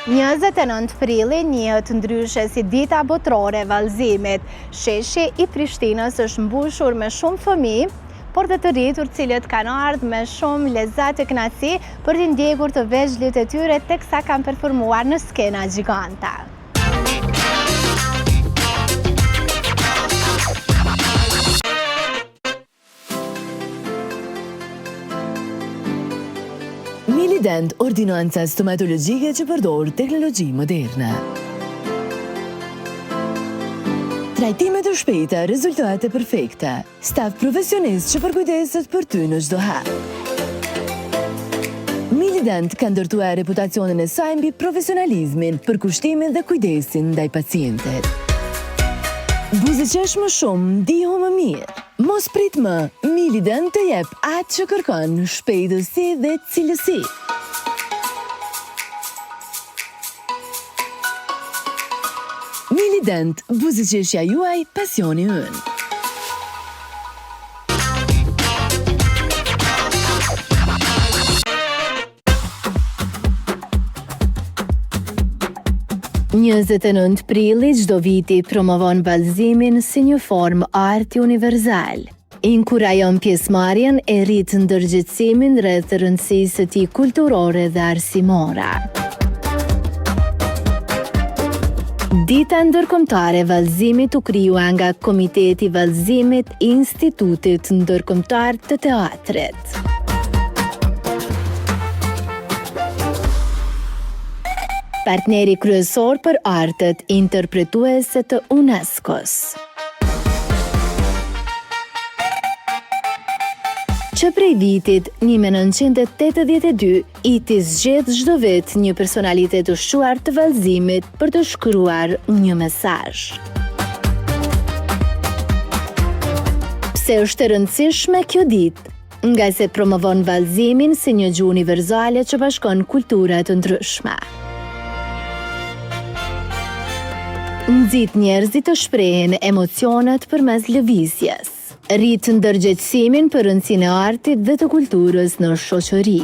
29 prilli njihet ndryshe si Dita Botërore e Vallëzimit. Sheshi i Prishtinës është mbushur me shumë fëmijë, por dhe të rritur të cilët kanë ardhë me shumë lezet e kënaqësi për t'i ndjekur të vegjlit e tyre teksa kanë performuar në skena gjigante. Milident, ordinanca stomatologjike që përdor teknologji moderne. Trajtime të shpejta, rezultate perfekte. Staf profesionist që përkujdeset për ty në çdo hap. Milident ka ndërtuar reputacionin e saj mbi profesionalizmin, përkushtimin dhe kujdesin ndaj pacientit. Buzëqesh më shumë, ndihu më mirë. Mos prit më, Milident të jep atë që kërkon, shpejtësi dhe cilësi. Milident, buzëqeshja juaj, pasioni ynë. 29 prilli çdo viti promovon vallëzimin si një formë arti universal. Inkurajon pjesëmarrjen e rrit ndërgjegjësimin rreth rëndësisë së tij kulturore dhe arsimore. Dita Ndërkombëtare e Vallëzimit u krijua nga Komiteti i Vallëzimit i Institutit Ndërkombëtar të Teatrit. Partneri kryesor për artet interpretuese të UNESCO-s. Që prej vitit 1982, ITI zgjedh çdo vit një personalitet të shquar të vallëzimit për të shkruar një mesazh. Pse është e rëndësishme kjo ditë? Ngase promovon vallëzimin si një gjuhë universale që bashkon kultura të ndryshme. Nxit njerëzit të shprehin emocionet përmes lëvizjes. Rrit ndërgjegjësimin për rëndësinë e artit dhe të kulturës në shoqëri.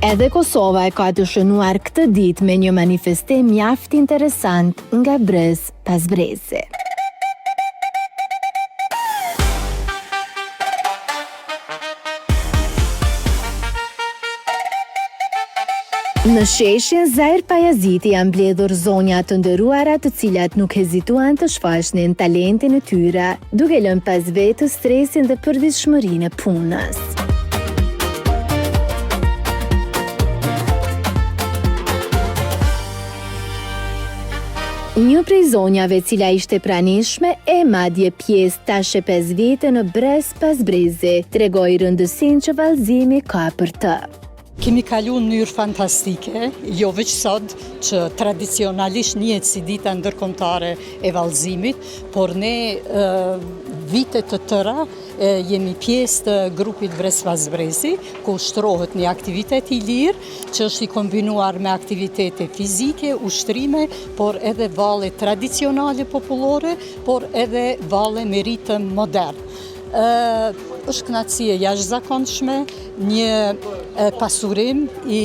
Edhe Kosova e ka të shënuar këtë ditë me një manifestim mjaft interesant nga brez pas brezi. Në sheshin Zahir Pajaziti janë mbledhur zonja të nderuara të cilat nuk hezituan të shfaqnin talentin e tyre, duke lënë pas vetes stresin dhe përditshmërinë e punës. Një prej zonjave e cila ishte e pranishme e madje pjesë tash e 5 vite në brez pas brezi, tregoi rëndësinë që vallëzimi ka për të. Kemi kalu në mënyrë fantastike, jo veç sot që tradicionalisht njihet si dita ndërkombëtare e vallëzimit, por ne vite të tëra jemi pjesë të grupit Brez pas brezi, ku ushtrohet një aktivitet i lirë, që është i kombinuar me aktivitete fizike, ushtrime, por edhe valle tradicionale popullore, por edhe valle me ritëm modern. Është kënaqësi e jashtëzakonshme, një pasurim i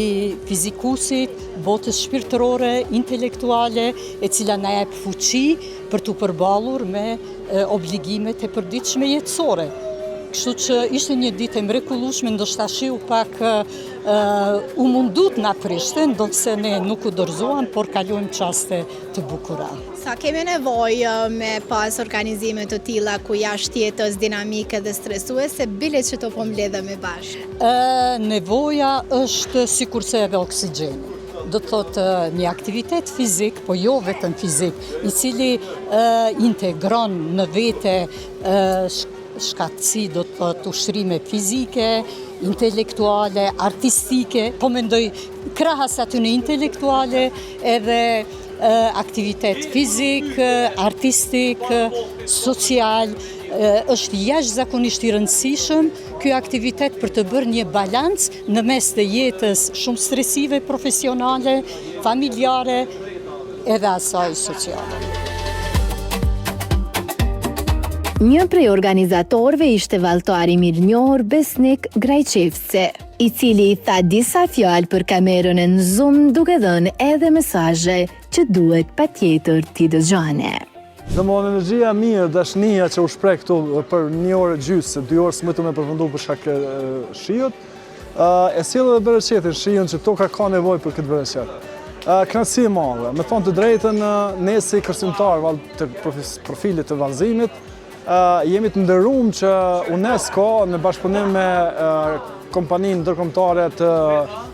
fizikusit, botës shpirtërore, intelektuale, e cila na jep fuqi për t'u përballur me obligimet e përditshme jetësore. Kështu që ishte një ditë e mrekullueshme, ndoshta shiu pak u mundu të na prishte, ndonëse ne nuk u dorëzuam, por kaluam çaste të bukura. Sa kemi nevojë me pas organizime të tilla ku jashtë jetës dinamike dhe stresuese, bile që të po mbledhemi bashkë? Nevoja është sikurse edhe oksigjeni. Do të thotë një aktivitet fizik, po jo vetëm fizik, i cili integron në vete shkathtësi, do të thotë ushtrime fizike, intelektuale, artistike, po mendoj krahas atyne intelektuale edhe aktivitet fizik, artistik, social, është jashtëzakonisht i rëndësishëm ky aktivitet për të bërë një balans në mes të jetës shumë stresive profesionale, familjare edhe asaj sociale. Një prej organizatorëve ishte valltari i mirënjohur Besnik Grajçevci, i cili i tha disa fjalë për kamerën e N'Zoom duke dhënë edhe mesazhe që duhet patjetër t'i dëgjoni. Domethënë energjia e mirë, dashnia që u shpreh këtu për një orë e gjysë, dy orë s'mujtëm me përfundu për shkak shiut, E sjell edhe bereqetin, shiun që toka ka nevojë për këtë bereqet. Kënaqësi e madhe. Me thonë të drejtën, ne si kërcimtarë të profilit të vallëzimit, jemi të nderum që UNESCO në bashkëpunim me kompaninë ndërkombëtare të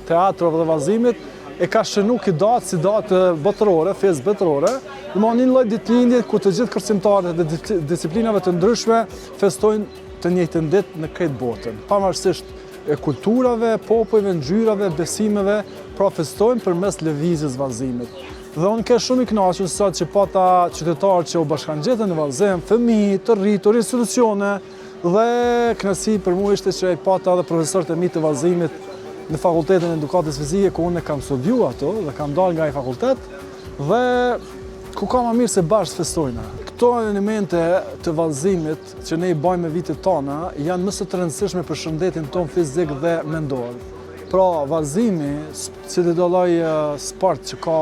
teatrove dhe vallëzimit, e ka shënu këtë datë si datë botërore, festë botërore, domethënë një lloj ditëlindje ku të gjithë kërcimtarët e disiplinave të ndryshme festojnë të njëjtën ditë në krejt botën, pavarësisht e kulturave, popujve, ngjyrave, besimeve, pra festojmë përmes lëvizjes vallëzimit. Dhe unë ke shumë i kënaqur sot që pata qytetarë që u bashkangjitën në vallëzim, fëmijë, të rritur, institucione dhe kënaqësi për mua ishte që i pata edhe profesorët e mi të vallëzimit në Fakultetin e Edukatës Fizike ku unë kam studiu ato dhe kam dalë nga ai fakultet dhe ku ka më mirë se bashkë festojna. Këto evenimente të vallëzimit që ne i bajmë me vite tana, janë më se të rëndësishme për shëndetin tonë fizik dhe mendor. Pra, vallëzimi, cilido lloj sport që ka,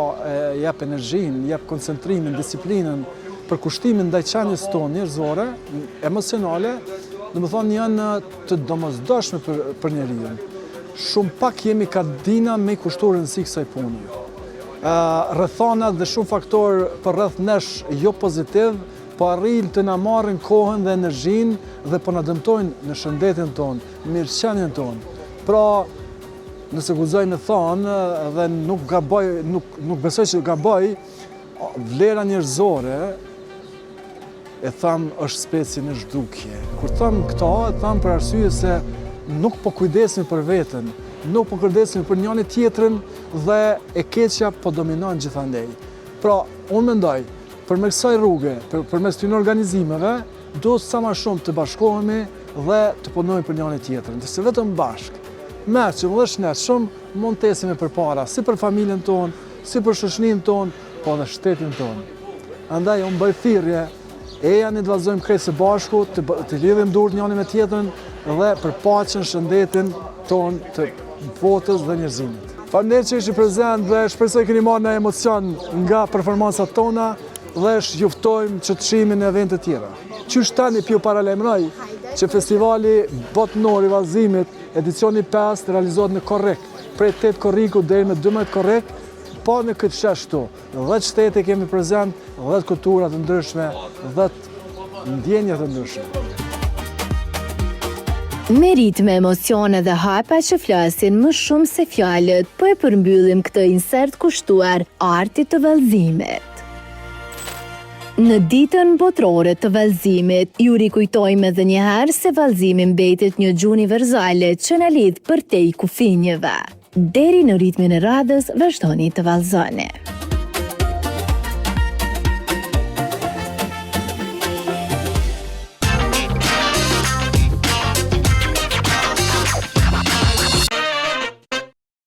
jep energjinë, jep koncentrimin, disiplinën, përkushtimin ndaj qenies tonë njerëzore, emocionale, domethonë janë të domosdoshme për, për njeriun. Shumë pak jemi ka dina me i kushtu rëndësi kësaj pune. Rrethanat dhe shumë faktorë përreth nesh jo pozitiv, po arrijnë të na marrin kohën dhe energjinë dhe po na dëmtojnë në shëndetin tonë, mirëqenien tonë. Pra, nëse guxoj me thanë dhe nuk gaboj, nuk, nuk besoj që gaboj, vlera njerëzore e tham është specie në zhdukje. Kur tham këta, e tham për arsye se nuk po kujdesemi për veten, nuk po kujdesemi për njani tjetrin dhe e keqja po dominon gjithandej. Pra, unë mendoj, Përmes kësaj rruge, përmes këtyre organizimeve, duhet sa ma shumë të bashkohemi dhe të punojmë për njani tjetrin. Se vetëm bashkë, mençëm dhe shëndetshëm, mund të ecim përpara, si për familjen tonë, si për shoqërinë tonë, po edhe shtetin tonë. Andaj, unë bëj thirrje, ejani të vallëzojmë krejt së bashku, të, të lidhim durt njani me tjetrin dhe për paqen, shëndetin tonë të botës dhe njerëzimit. Faleminderit që ishit prezent dhe shpresoj keni marrë një emocion nga performancat tona dhe ju ftojmë që të shihemi në evente tjera. Qysh tani p'ju paralajmëroj që festivali botnor i vallëzimit, edicioni 5, realizohet në korrik, prej 8 korriku deri në 12 korrik, po në këtë shesh këtu. 10 shtete kemi prezent, 10 kultura të ndryshme, 10 ndjenja të ndryshme. Me ritme, emocione dhe hapa që flasin më shumë se fjalët, po e përmbyllim këtë insert kushtuar artit të vallëzimit. Në ditën botërore të vallëzimit, ju rikujtojmë edhe një herë se vallëzimi mbetet një gjuhë universale që na lidh përtej kufinjve. Deri në ritmin e radhës, vazhdoni të vallëzoni.